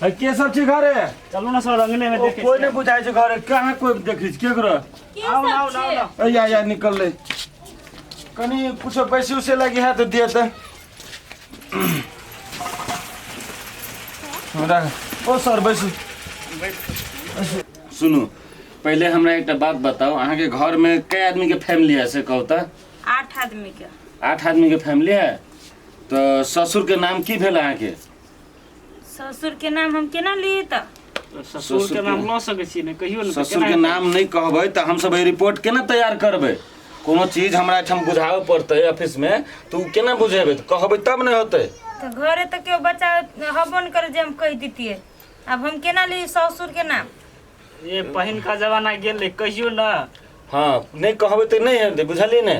है के सब छै घरे? चलू ना सर, अंगने में ओ, देखे कोई नहीं बुझाइ छै घरे, कहाँ कोई देखै छै केकरो? के आउ सब आउ आउ छियै? ना। ए, या या निकललै। कनि कुछो पैसे उसे लागि है तऽ दिअ तऽ हमरा। ओ सर, बैसू। सुनू, पहिले हमरा एकटा बात बताउ, अहाँके घरमे कै आदमीके फैमिली है से कहू तऽ। 8 आदमी के। 8 आदमीके फैमिली है तऽ ससुरके नाम की भेल अहाँके? ससुर के नाम हम केना ली तऽ? ससुर के नाम लऽ सकै छी ने, कहियो ने। ससुर के नाम नहि कहबै तऽ हमसब एहि रिपोर्ट केना तैयार करबै? कोनो चीज हमरा एहिठाम बुझाबऽ पड़तै ऑफिसमे, तऽ ओ केना बुझेबै? तऽ कहबै तब ने होतै। तऽ घरे तऽ केओ बच्चा हबो नहि करे जे हम कहि दितियै। आब हम केना ली ससुर के नाम? ये पहिनका जमाना गेलै, कहियो ना। हँ, नहि कहबै तऽ नहि हेतै, बुझलियै ने?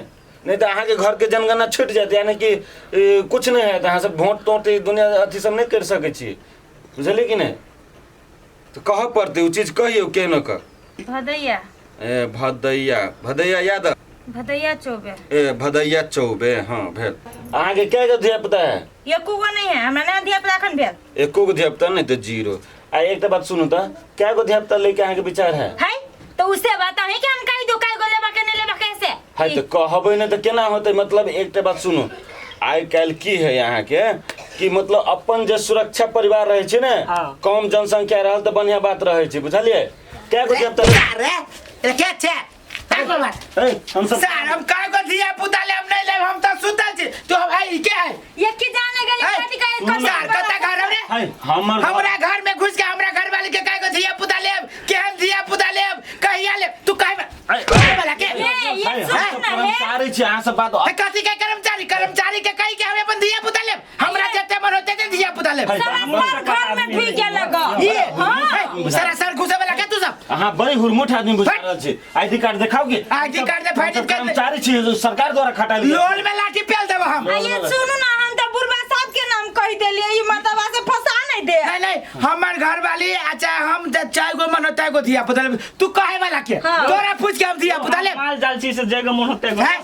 नहि तऽ अहाँके घरके जनगणना छुटि जायत, यानी कि किछु नहि हैत। अहाँ सब वोट तोट ई दुनिया अथी सब नहि करि सकै छी, बुझलियै कि नहि? तऽ कहऽ पड़तै ओ चीज, कहियौ केहनो कऽ। भदैया। ए भदैया, भदैया यादव। भदैया चौबे। ए भदैया चौबे, हाँ भेल। अहाँके कए गो धिया पुता है? एको गो नहीं है हमरा, नहीं धिया पुता एखन भेल। एको गो धिया पुता नहि तऽ जीरो। आ एकटा बात सुनू तऽ, कए गो धिया पुता लैके अहाँके विचार है? है तो उसे बात है कि हम कहि दू कए गो लेबा के नहीं लेबा कैसे? है तऽ कहबै नहि तऽ केना होतै? मतलब एकटा बात सुनू, आइ काल्हि की है अहाँके कि मतलब अपन जे सुरक्षा परिवार रहै छै ने, कम जनसंख्या रहल तऽ बढ़िआँ बात रहै छै, बुझलियै? कए गो धिया पुता? रे रे, के छै? ए, हम सब सर, हम काय को धिया पुता लेब नहीं लेब, हम तऽ सुतल छी। तू हम आई के है? ये की जाने गेली? है, कथी कहे? सर, कत्ता घर रे? है हमर घर- हमरा घर में घुस के हमरा घर वाले के काय को धिया पुता लेब, केहन धिया पुता लेब, कहिया लेब, तू कहे कहे वाला के? ये ये है, सुन हम सब ना हे। कर्मचारी छी, अहाँ सब बात है, कथी के कर्मचारी? कर्मचारी के कही के हम अपन धिया पुता लेब? हमरा जते मन होते ते धिया पुता लेब। है, सरासर घर में ढुक गेल ग। ये है, सरासर घुसे वाला के तू सब? अहाँ बड़ी हुरमुठ आदमी बुझा हट। रहल छी। आईडी कार्ड देखाउ कि आईडी कार्ड दे, फाइल हम सब कर दे। कर्मचारी छी जो सरकार द्वारा खटायल गेल। लोल में लाठी पेल देब हम। आ ये सुनू ना, हम तऽ बुढ़बा साहब के नाम कहि देलियै, ई मर्दबा से फंसा नहीं दे। नहीं नहीं, हमर घर वाली आ चाहे हम चाहे गो मन होता है गो धिया पुता लेब। तू कहे वाला के? हाँ। तोरा पूछ के हम धिया पुता लेब? माल जाल छी से जगह मन होते गो। हैं?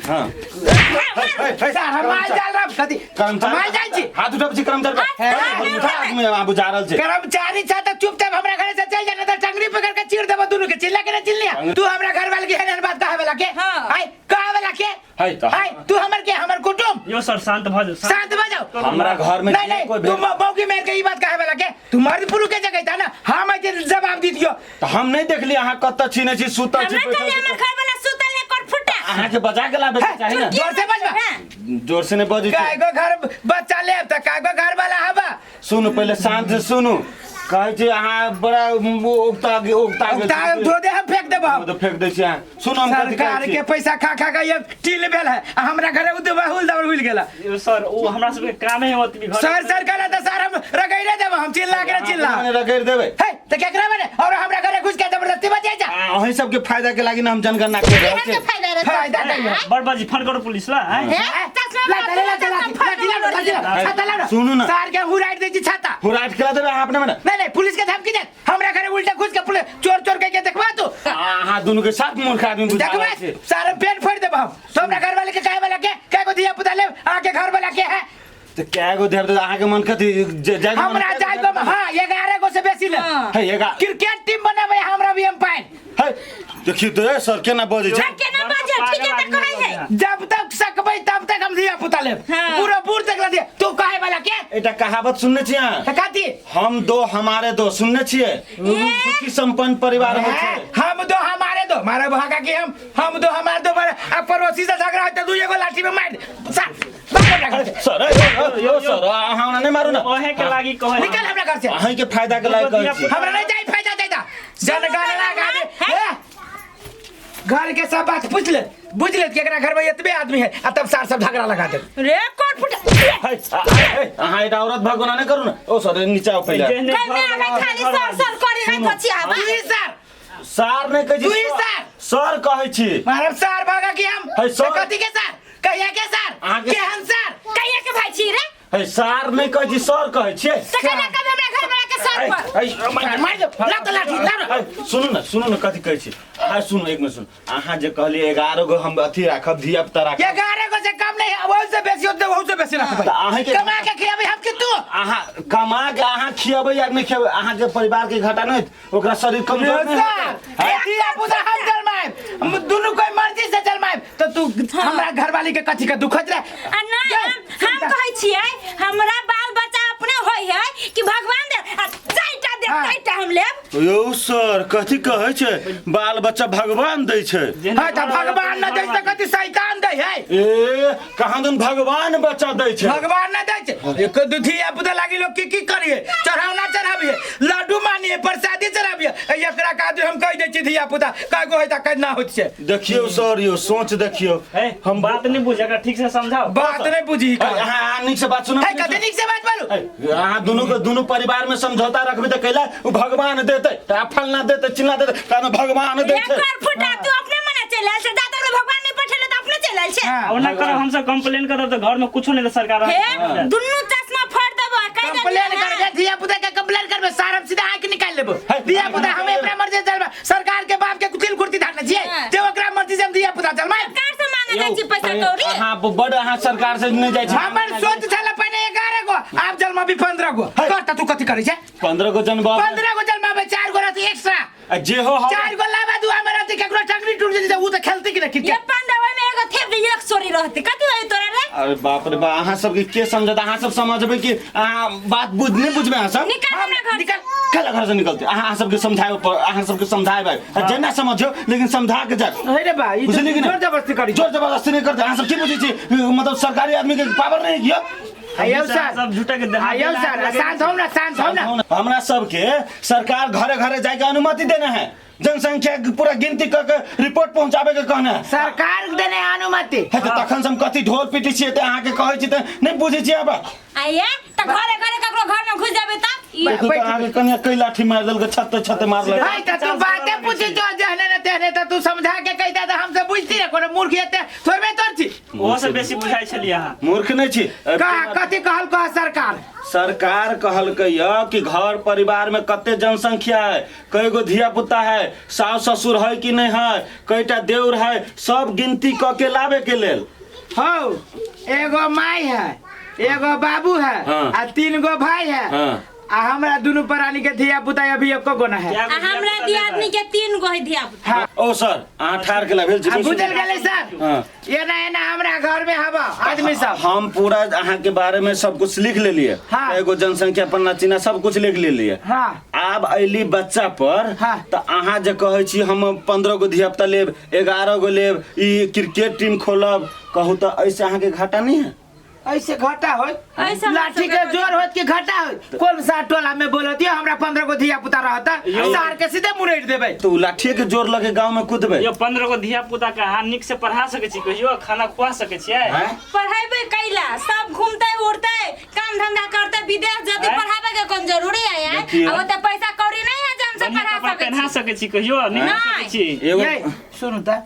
हाँ। सर, हम माल जाल रह कथी? कर्मचारी माल जाल छी। हाथ उठाबै छी कर्मचारी पर। हैं? बड़ी हुरमुठा आदमी अहाँ बुझा रहल छी। कर्मचारी छा त चुपचाप हमरा घर से चल जा, नहीं त टंगरी पकड़ के चीर देबो दुनू के। चिल्ला के ना चिल्लिया तू हमरा घर वाले के एहन बात कहे वाला के? हाँ। हाय कहे वाला के? है तऽ हाय तू हमर के, हमर कुटुंब? यो सर, शांत भऽ जाउ। शांत भऽ जाओ। हमरा घर में नहीं जे नहीं कोई तू भेल बौकी मेर के ई बात कहे वाला के? तू मर्द पुरुष के जगह था ना, हम ऐसे जवाब दी दियो। तऽ हम नहीं देखली अहाँ कतऽ छी, नहि छी, सुतल छी, हमरा बैठल कहलियै छी। हमर घर वाला सुतल है कर फुटा। अहाँके बजा के लाबे के चाही ने। जोर से बजबा। हाँ। जोर से नहीं बजै छै। काय गो घर बच्चा लेब त काय गो घर वाला हवा? सुनू, पहिले शांत से सुनू। कहै छी अहाँ बड़ा उगता उगता गेल उगता छी। धो दे, हम फेंक देब हम। ओ तऽ फेंक दै छी अहाँ। सुनू, हम कथी कहै सरकार छी। के पैसा खा खा के ये टील भेल है आ हमरा घरे उदबा हुल दबल हुल गेला। यो सर, ओ हमरा सबके कामे है ओतबी घर। सर सर कहला त सर हम रगैरे देब हम, चिल्ला के चिल्ला। अहाँ रगड़ि देबै। हे त केकरा बने और हमरा घरे घुस के जबरदस्ती बजे जा। आ, अहीं सबके फायदा के लागी ना हम जनगणना कर रहल केहन छी। के फायदा रे? फायदा नहीं है। बड़ बाजी फोन करू पुलिस ला आँय? हे, चश्मा ला ला ला ला ला ला ला छाता ला। सुनू ना। सर के हुराइट दे छी छाता। हुराइट केला देबै अहाँ अपने मने? नहीं नहीं, पुलिस के धमकी दे, हमरा घरे उल्टा घुस के पुलिस चोर चोर के देखबा तू। अहाँ दुनू के साथ मूर्ख आदमी बुझा देखबा रहल छी। सारे पेट फोड़ देब हम। तो हमरा घर वाले के काहे वाला के काय को धिया पुता ले आके घर वाला के है? तऽ कए गो धिया पुता अहाँके मन कथी जाय के मन? हमरा जाय को हां, 11 गो से बेसी ले। हाँ। है एगा क्रिकेट टीम बनाबे हमरा भी एम्पायर। है देखियौ तऽ ए, सर केना बजै छै। हाँ, केना बाजै? ठीक है तऽ कहै है। जब तक सकबै तब तक हम धिया पुता लेब। हाँ। पूरा बूढ़ तक ला दिया तू काहे वाला के? एकटा कहावत सुनने छी अहाँ? त कथी? हम दो हमारे दो, सुनने छियै? सुखी संपन्न परिवार होइ छै। हम दो हमारे दो, मारे भागा के हम दो हमारे दो मारे। अब पड़ोसी से झगड़ा होता दू एगो लाठी में मार दे। सा बाप रे, घर से। सर ए, यो सर, अहाँ ओना नहि मारू ने। ओहे के लागी कहै। निकल हमरा घर से। अहीं के फायदा के लायक कहै छी। हमरा नहीं चाहिए फायदा देता जनगणना का दे। ए, घर के सब बात पूछ ले, बुझ ले कि एकरा घर में एतबे आदमी है आ तब सार सब झगड़ा लगा दे। रे कोट फुटा। है, अहाँ एकटा औरत भगोना नहि करू ने। ओ सर, नीचा आउ पहिले। जेहने कल में घर आगे वाला खाली घर सर वाली। सर करे है कथी आवा? तू ही सर। सार नहि कहै छी। तू ही सार। सर कहै छी। मारब सार भागा कि हम। है सर। कथी के सार, कहिया के सार, अहाँके- केहन सार? कहिया के भाई छी रे? है सार नहि कहै छी, सर कहै छियै। त कहिया कभी हमरा घर वाला के सर पर। ऐ, मार दे ला त लाठी ला न। ऐ, सुनू न, सुनू न, कथी कहै छी अहाँ? सुनू, एक मिनट सुनू। अहाँ जे कहलियै 11 गो हम अथी राखब, धिया पुता राखब। 11 गो से कम नहीं, वहू से बेसी होते, वहू से बेसी रखबै। तऽ अहाँके कमा के खियाबै हम कि तू? अहाँ कमा के अहाँ खियबै या नहि खियबै, अहाँके परिवार के घाटा नहि होयत? ओकरा शरीर कमजोर नहि सर होतै? ए धिया पुता हम जन्माएब, हम दुनू कोई मर्जी से जन्माएब, तो तू हमरा घरवाली के कथी के दुखत रे? आ नहीं, हम कहै छियै हमरा बाल बच्चा अपने होय है कि भगवान दे, आ चारिटा दे, चारिटा हम लेब। यौ सर, कथी कहै छै? बाल बच्चा भगवान दै छै। हाँ तऽ भगवान न दै छै तऽ कथी शैतान दै है? ए, कहाँ दन भगवान बच्चा दै छै। भगवान न दै छै। एक दू धिया पुता लागी लोग की की करिए, चढ़ावना चढ़ाबिए, लड्डू मानिए, प्रसादी चढ़ाबिए। एकरा काज हम कहि दै छी धिया पुता कय गो होय त ना होइत छै। देखियौ सर, यौ सोच देखियौ। ए, हम बात नहीं बुझे, एकरा ठीक से समझाओ। बात नहीं बुझी। ऐ, अहाँ अहाँ नीक से बात सुनू। है कते नीक से बात बोलू। अहाँ दुनू के दुनू परिवार में समझौता रखबै तऽ कैला ओ भगवान देतै तऽ आ फलना देतै, चिल्ला देतै, कारण भगवान दै छै। एकर फुटा तू अपने मने चलि आयल छै, दादा के भगवान नहीं पठेले तऽ अपने चलि आयल छै। हाँ। ओना करब, हमसब कंप्लेन करब तऽ घर में कुछो नहीं दे सरकार। हे, दुनू चश्मा फोड़ देबो आ कहि देलियै कंप्लेन ना। करबे, धिया पुता के कंप्लेन करबे, सार हम सीधा आंख निकाल लेबो। धिया पुता हम अपना मर्जी से जलमा, सरकार के बाप के कुतिल कुर्ती धारने छियै हाँ। जे ओकरा मर्जी से हम धिया पुता जलमाय। सरकार से मांगे जाइ छी पैसा कौड़ी। अहाँ बड अहाँ सरकार से नहि जाइ छी। हमर सोच छल पहिने 11 गो, आब जलमा भी 15 गो कर त तू कथी करै छै? 15 गो जनबा 15 गो जलमाबे, 4 गो रहती एक्स्ट्रा। आ जे हो हम 4 गो लाबा दू हमर रहती, केकरो टंगरी टूट जेतै उ त खेलती कि न ये क्रिकेट। 15 ओहिमे एगो थेप दे, एक सोरी रहती, कथी होय तोरा रे? अरे बाप रे बा, अहाँ सबके के समझत? अहाँ सब समझबै कि अहाँ बात बुझ नहि बुझबै अहाँ सब? निकाल हमरा घर से। निकाल। कल घर से निकलते अहाँ सबके समझाए पर, अहाँ सबके समझाए जेना समझो, लेकिन समझा के जाए। अरे बा, ई बुझलियै कि जोर नहि? जबरदस्ती करी। जोर जबरदस्ती नहीं करते। अहाँ सब की बुझै छी? मतलब सरकारी आदमी के पावर नहीं किया। आयौ सर, सब झूठा के देहा। आयौ सर, शांत हो ना, शांत हो ना। हमरा सबके सरकार घरे घरे जाके अनुमति देने है, जनसंख्या के पूरा गिनती कऽ के रिपोर्ट पहुंचाबे के कहने है। सरकार देने अनुमति है तऽ तखन से हम कथी ढोल पीटै छियै तऽ अहाँके कहै छी तऽ नहि बुझै छियै आब। आइए तऽ घरे घरे ककरो घर में घुस जेबै तब ई देखू तऽ अहाँके कनिया कै लाठी मारि देलकै, छते छते मारलकै। है त तू बाते पूछी जो जहने न तेहने त तू समझा के कहिता त हमसे बुझती रे, कोनो मूर्ख एते थोड़बे तोर छी। ओहो से बेसी बुझाइ छलियै अहाँ। मूर्ख नहि छी। का कथी कहल कह सरकार? सरकार कहलकै यऽ कि घर परिवार में कते जनसंख्या है, कई गो धिया पुता है, सास ससुर है कि नहीं है, कईटा देउर है, सब गिनती कऽ के लाबे के लेल। हौ, एगो माई है, एगो बाबू है, आ 3 गो भाई है। आ हमरा दुनू प्राणी के धिया पुता अभी एको गो ना है। क्या आ हमरा दियादनी के 3 गो है धिया पुता। हाँ। ओ सर, अहाँ ठार के भेल छी। आ बुझल गेलै सर। हाँ। एना एना हमरा घर में हवा आदमी सब। हम पूरा अहाँ के बारे में सब कुछ लिख लेलिए। हाँ। एगो जनसंख्या पन्ना चिन्ना सब कुछ लिख लेलिए। हाँ। आब अयली बच्चा पर। हाँ। तऽ अहाँ जे कहै छी हम 15 गो धिया पुता लेब, 11 गो लेब, ई क्रिकेट टीम खोलब, कहू तऽ एहिसँ अहाँके घाटा नहीं है? ऐसे घाटा होय? ऐसे हमरा लाठी के सबके जोर होत कि घाटा होय? कौन सा टोला में बोलत यो हमरा 15 गो धिया पुता रहता, सार के सीधे मुरेड़ देबै। तऽ उ लाठिए के जोर लगे गाँव में कुदबै। यो 15 गो धिया पुता के अहाँ नीक से पढ़ा सकै छी कहियो? खाना खुआ सकै छियै? आँय? पढ़ेबै कैला? सब घूमते उड़ते काम धंधा करते विदेश जते, आँय? पढ़ाबे के कोन जरूरी है यार? देखियौ। अब ओते पैसा कौड़ी नहीं है जे हमसब बढ़िआँ पढ़ा कपड़ा सकै पेन्हा छी। सकै छी कहियो? नहीं नहि। सकै छी। एगो ये सुनू त,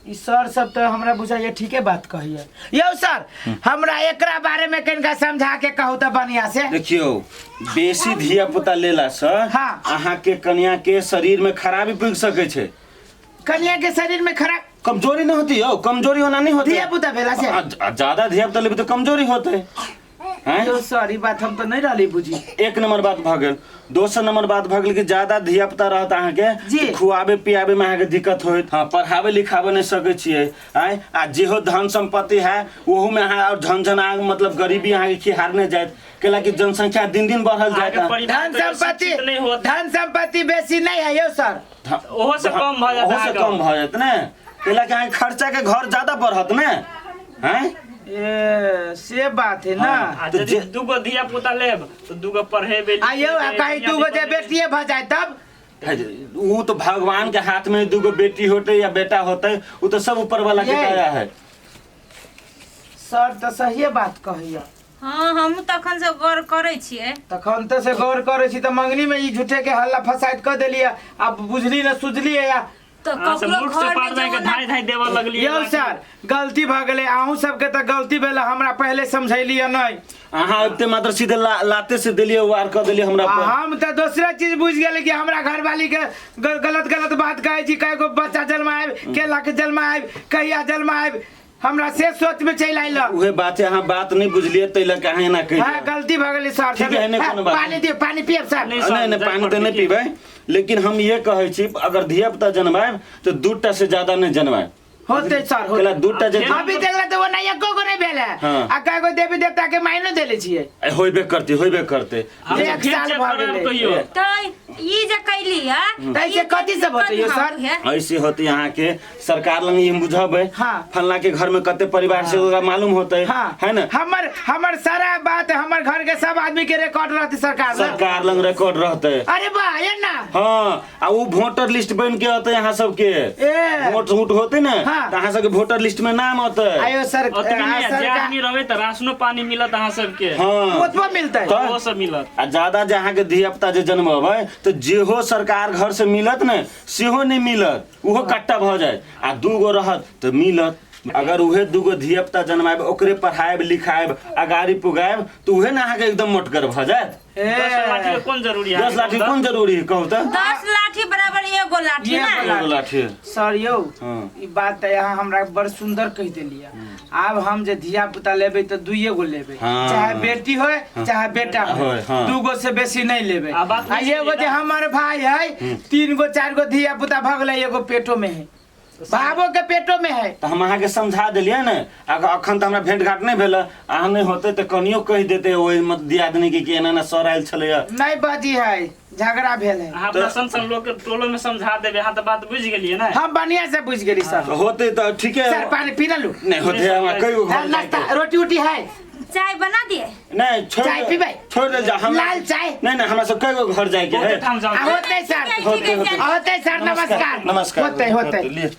ई सर सब तो हमरा बुझाइए ठीके बात कहिए। यौ सर, हमरा एकरा बारे में कनिका समझा के कहू त बढ़िया से। देखियौ, बेसी धिया पुता लेला से हाँ। अहाँ के कनिया के शरीर में खराबी पुगि सकै छै। कनिया के शरीर में खराब? कमजोरी नहीं होती यौ, कमजोरी होना नहीं होती। धिया पुता भेला से? ज्यादा धिया पुता लेबै तऽ कमजोरी होतै। हैं? यौ सर, ई बात हम तो नहीं रहली बुझी। एक नंबर बात भऽ गेल। दोसर नंबर बात भऽ गेल कि ज्यादा धिया पुता रहत अहाँके जी। तऽ खुआबे पियाबे में अहाँके दिक्कत होयत। हाँ, पढ़ाबे लिखाबे नहि सकै छियै। आँय, आ जेहो धन सम्पत्ति है ओहू में अहाँ और झन झन अहाँ मतलब गरीबी अहाँके खिहारने जायत, कैलाकि जनसंख्या दिन दिन बढ़ल जायत। अहाँके परिवार धन कहियो संपत्ति शिक्षित नहि होत। धन संपत्ति बेसी नहीं है यौ सर। ओहो से कम भऽ जायत ओहो से अहाँके। कम भऽ जायत ने, कैलाकि अहाँके खर्चा के घर ज्यादा बढ़त ने। आँय? ए से बात है ना। आ तऽ यदि 2 गो धिया पुता लेब तऽ 2 गो पढ़ेबै। आ यौ, आ कहीं 2 गो जे बेटिए भऽ जाए तब? वो तो भगवान के हाथ में, दूगो बेटी होते या बेटा होते, वो तो सब ऊपर वाला के ये। दया है। सर तऽ सहिए बात कहैया। हाँ, हमहूँ तखन से गौर करै छियै। तखन तऽ से गौर करै छी तऽ मंगनी में ई झूठे के हल्ला फसाद कऽ देलियै। आब बुझली ने सुझली या तऽ अहाँ सब ककरो मूठ से घर पार में जाके जमाना धाय धाय देबऽ लगलियै। यौ सर, गलती भऽ गेलै। अहूँ सबके तऽ गलती भेल, हमरा पहिले समझैलियै नहि। अहाँ अबिते मात्र सीधे लाते से देलियै, वार कऽ देलियै हमरा आ पर। हम तऽ दोसरा चीज बुझि गेलै कि हमरा घरवाली के गलत गलत बात कहै छी, कए गो बच्चा जन्माएब, केला के जन्माएब, कहिया जन्माएब, हमरा से सोच में चलि आयल। उहे बात है, अहाँ बात नहीं बुझलियै ताहि लऽ के अहाँ एना कहि हाँ, गलती भऽ गेलै सर। ठीक है, नहि हाँ, कोनो बात पानी नहि। दियौ, पानी पियब सर। नहि। नहीं नहीं, पानी तऽ नहीं पीबै, लेकिन हम ये कहै छी अगर धिया पुता जनमायब तऽ दूटा से ज्यादा नहीं जनमायब। होते सर, होते। कैला दूटा जे अभी देखला तऽ वो नहीं एको गो नहीं भेल है। हाँ। आ कए गो देवी देवता के माइनो देले छियै। होइबे करते, होइबे करते। हम एक फेर साल चेक भऽ करब गेलै। कहियो। तऽ ई जे कैली है, तऽ ऐसे कथी सब होतै यौ सर? ऐसे होते यहाँ के सरकार लंग हम बुझबै। हाँ। फलना के घर में कते परिवार से ओकरा मालूम होते। हाँ। है ना? हमर हमर सारा बात, हमर घर के सब आदमी के रिकॉर्ड रहते सरकार लग। सरकार लंग रिकॉर्ड रहते। अरे वाह, ये ना। हाँ, आ उ वोटर लिस्ट बन के अते यहाँ सबके। ए। वोट वोट होते ना। हाँ। तऽ अहाँ सबके वोटर लिस्ट में नाम अते। आयो सर, ओतबे आ, नहि, जे सरकार आदमी रहबै तऽ राशनो पानी मिलत अहाँ सबके। हाँ। ओतबो मिलतै। तऽ? ओहो सब मिलत। आ ज्यादा जे अहाँके धिया पुता जे जन्मबै तऽ जेहो सरकार घर से मिलत ने सेहो नहि मिलत, ओहो कट्टा भऽ जायत। आ दूगो रहत तऽ मिलत। अगर उहे दूगो धिया पुता जन्मायब, ओकरे पढ़ायब लिखायब अगाड़ी पुगायब तऽ उहे ने अहाँके एकदम मोटगर भऽ जायत। ए, 10 लाठी के कोन जरूरी है? 10 लाठी कोन जरूरी है कहू तऽ? 10 लाठी बराबर एगो लाठी एगो ना। एगो लाठी। सर यौ, हाँ। ई बात तऽ यहाँ हमरा बड़ सुंदर कहि देलियै। आब हम जे धिया पुता लेबै तऽ दुइये गो लेबै। हाँ। चाहे बेटी होय चाहे बेटा होय, होय, हाँ। दूगो से बेसी नहीं लेबै। आ बात आ नहीं एगो जे ना। हमर भाई है, 3 गो 4 गो धिया पुता भऽ गेलै, एगो पेटो में है, बाबो के पेटो में है। तऽ हम अहाँके समझा देलियै ने। अगर अखन तऽ हमरा भेंट घाट नहि भेल, अहाँ नहि होते तऽ कनियो कहि देते ओहि दियादनी के कि एना एना सर आयल छलैया। नहीं बाजी है, झगड़ा भेल है। अहाँ अपना सन सन लोग के टोलो में समझा देबै। अहाँ तऽ बात बुझि गेलियै ने? हम बढ़िया से बुझ गेली सर। होते तऽ ठीके। सर पानी पी लू। नहीं होते, हमरा कई गो घर हाँ, नाश्ता जाइके। रोटी उटी है? चाय बना दिए। नहीं, छोड़ चाय पीबै? छोड़ दे जा हम। लाल चाय? नहीं नहीं, हमरा सब कई गो घर जाइके है। बहुते ठाम जाउ। आ, होते सर। ठीक है, ठीक है। होते सर, नमस्कार। नमस्कार। होते होते। लिए।